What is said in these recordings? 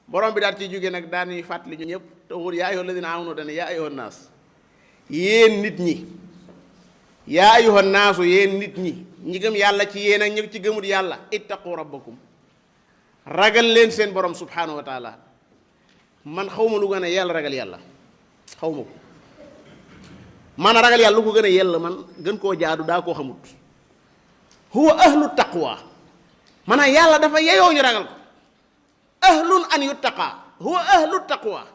borom bi daal ci jóge nag daanuy fàttali ñu ñëpp te wut yaa ayyuhal ladina amanu dana yaa ayyuhan naas yéen nit ñi yaa ayyuhan naasu yéen nit ñi gëm yàlla ci yéen ak ñi ci gëmut yàlla ittaqu rabbakum ragal leen seen borom subhanahu wa taala man xaw ma lu gën a yàlla ragal yàlla xaw ma ko man a ragal yàlla lu ko gën a yell man gën koo jaadu daa koo xamut huwa ahlu taqwa maanaam yàlla dafa yeyoo ñu ragal ko ahlun an yuttaqa huwa ahlu taqwa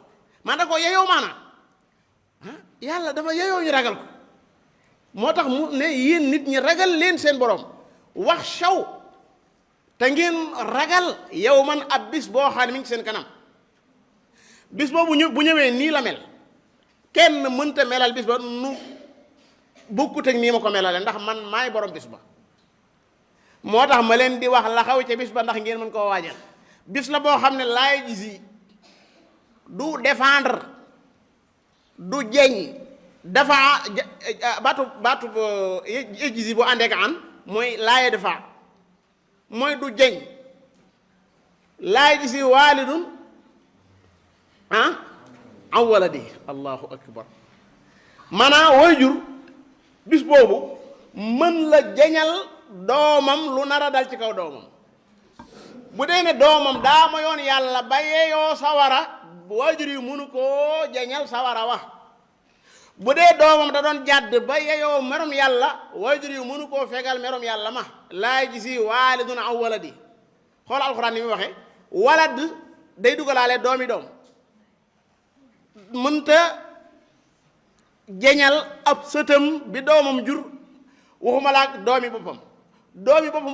man da ko yeyoo maanaam yàlla dafa yeyoo ñu ragal ko moo tax mu ne yéen nit ñi ragal leen seen borom wax shaw te ngeen ragal yow man ab bis boo xam ne mi ngi seen kanam bis boobu bu ñëwee nii la mel kenn mënta melal bis ba nu bokkut ak nii ma ko melale ndax man maay borom bis ba moo tax ma leen di wax la xaw ca bis ba ndax ngeen mën koo waajal bis la boo xam ne laay gisi du défendre du jeñ dafa baatu gisi bu àndeek an mooy laaye dafa mooy du jeñ laay gisi waalidun an waladi allahu akbar maanaam waajur bis boobu mën la jañal doomam lu nar a dal ci kaw doomam bu dee ne doomam daa ma yoon yàlla ba yeeyoo sawara waajur yi mënu koo jañal sawara wa bu dee doomam da doon jàdd ba yeeyoo merom yàlla waajur yi mënu koo fegal merom yàlla ma laay gisi waalidun an waladi xool alxuraan ni muy waxe walad day dugalaale doomi doom mënta jeñal ab sëtam bi doomam jur waxuma la ak doomi boppam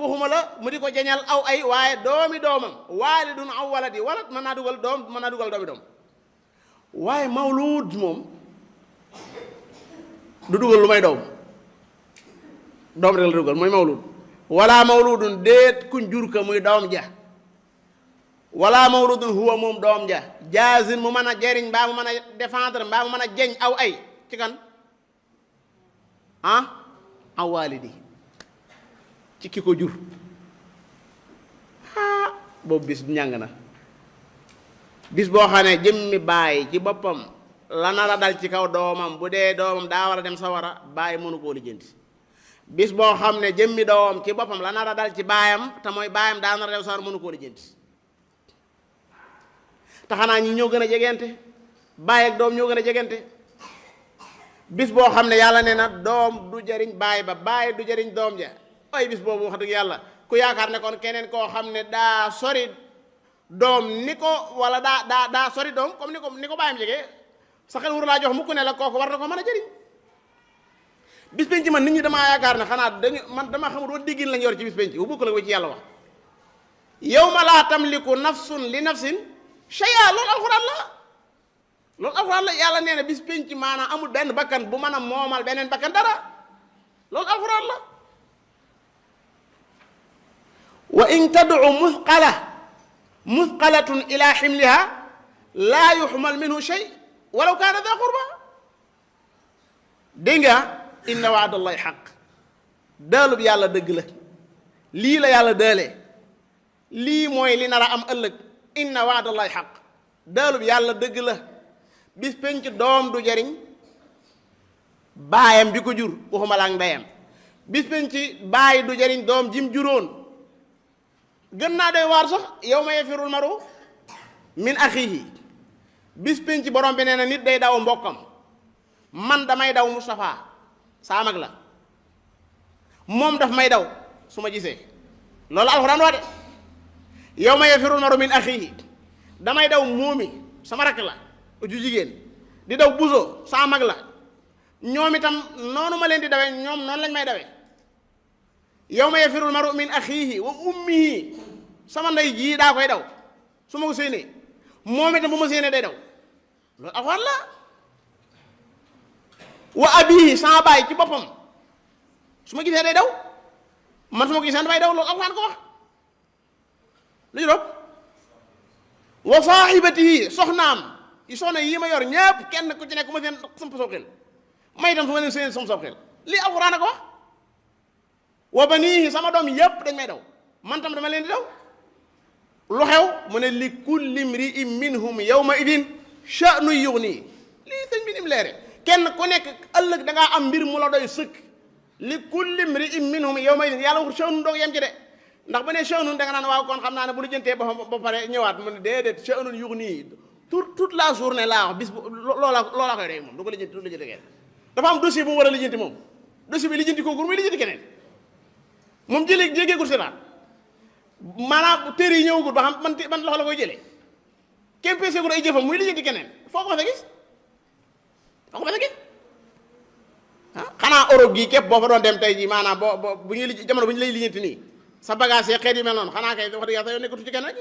waxuma la mu di ko jeñal aw ay waaye doomi doomam waalidun aw waladi walad mën naa dugal doom mën naa dugal doomi doom waaye mawlud moom du dugal lu may doom rek la dugal mooy mawlud wala mawludun déet kuñ jur ka muy doom ja wala mawludun huwa moom doom ja jaazin mu mën a jeriñ mbaa mu mën a défendre mbaa mu mën a jeñ aw ay ci kan aw walidi ci ki ko jur boobu bis ñàng na bis boo xam ne jëmmi baay ci boppam la nar a dal ci kaw doomam bu dee doomam daa war a dem sawara baay mënu koo lijjanti bis boo xam ne jëmmi doomam ci boppam la nar a dal ci baayam te mooy baayam daa nar a dem sawara mënu koo lijjanti te xanaa ñi ñoo gën a jegente baay ak doom ñoo gën a jegente bis boo xam ne yàlla nee na doom du jëriñ baay ba baay du jëriñ doom ja ay bis boobu wax dëgg yàlla ku yaakaar ne kon keneen koo xam ne daa sori doom ni ko wala daa sori doom comme ni ko baayam jege sa xel wur laa jox mukk ne la kooku war na ko mën a jëriñ bis penc man nit ñi damaa yaakaar ne xanaa man dama xamul woon déggin lañ yor ci bis penc bu bukk la ko ci yàlla wax yawma laa tamliku nafsun li nafsin shay'a loolu alxuraan la yàlla nee na bis penc maanaam amul benn bakkan bu mën a moomal beneen bakkan dara loolu alxuraan la wa in tad'u muthqalatun ila ximliha laa yuxmal minhu shay walaw kaana daa qurba dégg nga inna waadallahi xaq daalub yàlla dëgg la lii la yàlla daalee lii mooy li nar a am ëllëg inna waadallahi xaq daalub yàlla dëgg la bis penc doom du jariñ baayam bi ko jur waxuma la ak ndeyam bis penc baay du jariñ doom jim juróon gën naa doy waar sax yawma yafirul maru min axiihi bis penc borom bi nee na nit day daw mbokkam man damay daw Moustapha saa mag la moom daf may daw su ma gisee loolu alxuraan wax de yawma yafirul maru min axiihi damay daw moomi sama rakk la ju jigéen di daw buso saa mag la ñoom itam noonu ma leen di dawee ñoom noonu lañ may dawee yawma yafirul maru min axiihi wa ummihi sama ndey jii daa koy daw su ma ko séenee moom itam bu ma séenee day daw loolu alxuraan la wa abihi sama baay ci boppam su ma gisee day daw man su ma ko gisee damay daw loolu alxuraan ko wax lu ñu doon wa saahibatihi soxnaam yi soxna yii ma yor ñëpp kenn ku ci nekk ma seen samp soob xel may itam su ma leen seen samp soob xel lii alxuraan a ko wax wa banihi sama doom yëpp dañ may daw man tam dama leen di daw lu xew mu ne li kulli mri'in minhum yawma idin sha'nu yughni lii sëñ bi nim leere kenn ku nekk ëllëg da ngaa am mbir mu la doy sëkk li kulli mri'in minhum yawma idin yàlla waxul sha'nu doog yem ci de ndax bu ne sha'nu da nga naan waaw kon xam naa ne bu lu jëntee ba pare ñëwaat mu ne déedéet sha'nu yughni toute la journée laa wax bis bu loola koy doy moom du ko lijjanti du lijjanti kenn dafa am dossier bu mu war a lijjanti moom dossier bi lijjanti kooku muy lijjanti keneen moom jégeegul sénaat maanaam téere yi ñëwagul ba xam man loxo la koy jëlee kenn peeseegul ay jëfam muy lijjanti keneen foo ko fa gis foo ko fa gis ah xanaa Europe gii képp boo fa doon dem tey jii maanaam boo bu ñuy jamono bu ñu lay lijjanti nii sa bagage yi xeet yu mel noonu xanaa kay wax dëgg yàlla yow nekkatu ci kenn rek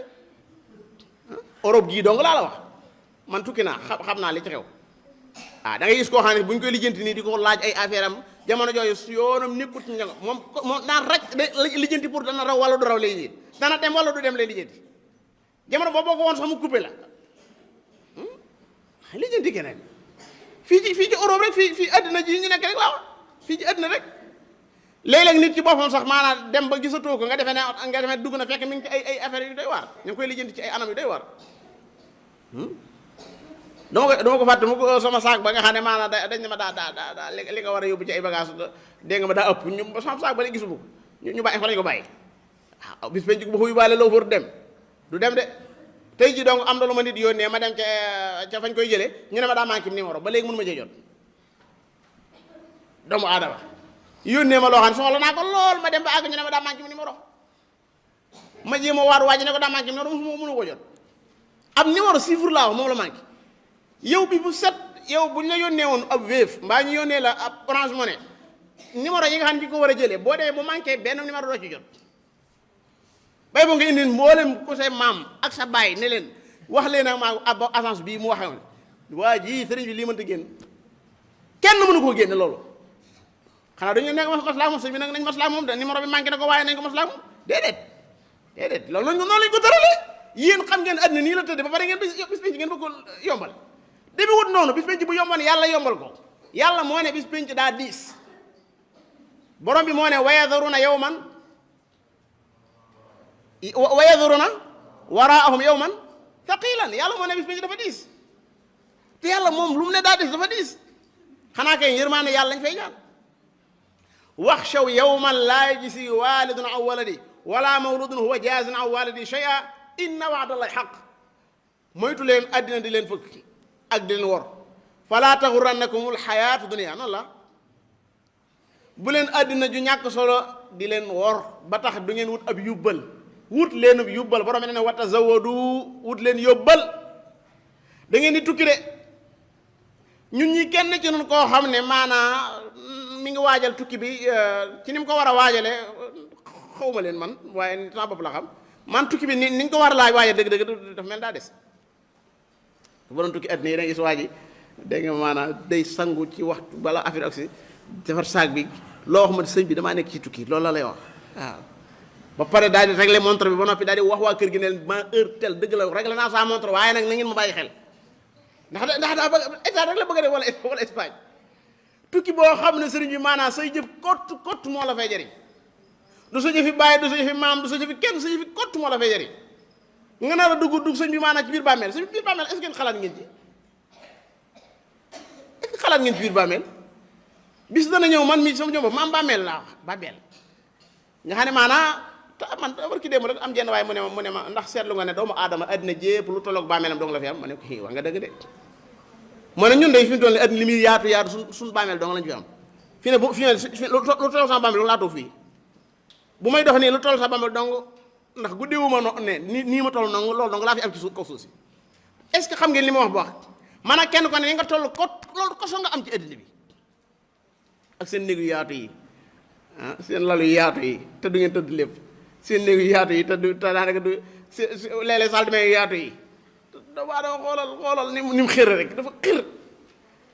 Europe gii dong laa la wax man tukki naa xam naa li ci xew da ngay gis koo xam ne bu ñu koy lijjanti nii di ko laaj ay affaire am jamono jooju yoonam nekkut ci njàng moom naan rek lijjanti pour dana raw wala du raw lay lijjanti dana dem wala du dem lay lijjanti jamono boo ko woon sax mu coupé la lijjanti keneen fii ci Europe rek fii àddina ji ñu nekk rek waaw fii ci àddina rek léeg-léeg nit ci boppam sax maanaam dem ba gisatoo ko nga defee ne dugg na fekk mi ngi ci ay affaires yu doy waar ñu ngi koy lijjanti ci ay anam yu doy waar dama ko fàtte mu ko sama saak ba nga xam ne maanaam dañ ne ma daa li nga war a yóbbu ci ay bagage dégg nga ma daa ëpp ñu sama saak ba léegi gisuma ko ñu bàyyi fa lañ ko bàyyi waaw bis penc ba xuy baale loo fóor dem du dem de tey ji donc am na lu ma nit yónnee ma dem ca fañ koy jëlee ñu ne ma daa manqué numéro ba léegi mënu ma cee jot doomu aadama yónnee ma loo xam ne soxla naa ko lool ma dem ba àgg ñu ne ma daa manqué numéro ma jéem a waar waa ji ne ko daa manqué numéro mënu ko jot ab numéro chiffre laa wax moom la manqué yow bi bu set yow buñ la yónnee woon ab Wave mbaa ñu yónnee la ab Orange Money numéro yi nga xam ne ci ko war a jëlee boo demee bu manqué benn numéro doo ci jot bay boo nga indi mboolem ku say maam ak sa baay ne leen wax leen ak maa ab agence bii mu waxee woon waa ji sëriñ bi lii mënta génn kenn mënu koo génne loolu xanaa dañu nekk maslaa moom sëñ bi nag nañ maslaa moom de numéro bi manqué na ko waaye nañ ko maslaa moom déedéet loolu noonu lañ ko tëralee yéen xam ngeen àddina nii la tëddee ba pare ngeen bis penc ngeen bëgg ko yombal demi wut noonu bis penc bu yomboon yàlla yombal ko yàlla moo ne bis penc daa diis borom bi moo ne wayadharuna yawman waraahum yawman thaqilan yàlla moo ne bis penc dafa diis te yàlla moom lu mu ne daa diis dafa diis xanaa kay yërmaane yàlla lañ fay ñaan waxshaw yawman laa yajzi walidun an waladi wala mawludun huwa jaazin an walidi shay'a inna wa'dallahi haqq moytu leen àddina di leen fëkk ak di leen wor falaa taxurrannakumul xayaatu dunya noonu la bu leen àddina ju ñàkk solo di leen wor ba tax du ngeen wut ab yubbal wut leen ab yubbal borom ne wa tazawwadu wut leen yóbbal da ngeen di tukki de ñun ñi kenn ci nun koo xam ne maanaa mi ngi waajal tukki bi ci ni mu ko war a waajale xawma leen man waaye sama bopp la xam man tukki bi ni ñu ko war a laaj waajal dëgg-dëgg dafa mel daa des bu doon tukki àddina yi da nga gis waa ji dégg nga maanaam day sangu ci waxtu bala affaire oxy defar saag bi loo wax ma sëñ bi damaa nekk ci tukki loolu la lay wax waaw ba pare daal di régler montre bi ba noppi daal di wax waa kër gi ne ma heure tel dëgg la régler naa sa montre waaye nag na ngeen ma bàyyi xel ndax daa bëgg état rek la bëgg a def wala Espagne tukki boo xam ne sëriñ bi maanaam say jëf kott moo la fay jëriñ du sa jëfi bàyyi du sa jëfi maam du sa jëfi kenn sa jëfi kott moo la fay jëriñ nga nar a dugg sëñ bi maanaam ci biir bàmmeel sëñ bi biir bàmmeel est-ce que xalaat ngeen ci est-ce que xalaat ngeen ci biir bàmmeel bis dana ñëw man mii sama ñëw ba ma am bàmmeel laa wax bàmmeel nga xam ne maanaam man war ki démb rek am jenn waaye mu ne ma ndax seetlu nga ne doomu aadama àddina jépp lu tolloog bàmmeelam dong la fi am ma ne ko wax nga dëgg de moo ne ñun day fi mu toll nii àddina li muy yaatu suñ bàmmeel dong lañ fi am fi ne lu tolloog sama bàmmeel dong laa toog fii bu may dox nii lu toll sa bàmmeel dong ndax guddiwuma ne nii ma toll noonu loolu dong laa fi am ci kaw suuf si est-ce que xam ngeen li ma wax bu wax maanaam kenn ko ne ni nga toll loolu koso nga am ci àddina bi ak seen néegu yaatu yi seen lalu yaatu yi te du ngeen tëdd lépp seen néegu yaatu yi te daanaka du léeg-léeg salle de bain yaatu yi dama xoolal ni mu xër rek dafa xër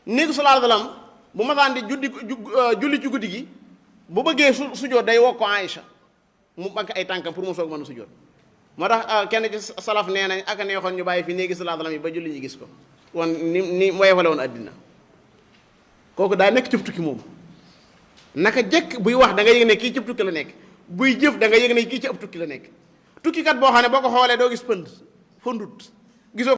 néegu sallallahu alayhi wasallam bu ma saan di julli ci guddi gi bu bëggee sujjóot day woo ko Aïcha mu bank ay tànkam pour mu soog mën a sujjóot moo tax kenn ci salaf nee nañ ak neexoon ñu bàyyi fi néegi sallallahu alayhi wasallam yi ba julli ñu gis ko woon ni woyefale woon àddina kooku daa nekk cëf tukki moom naka jëkk buy wax da nga yëg ne kii cëf tukki la nekk buy jëf da nga yëg ne kii ci ab tukki la nekk tukkikat boo xam ne boo ko xoolee doo gis pënd fondut gisoo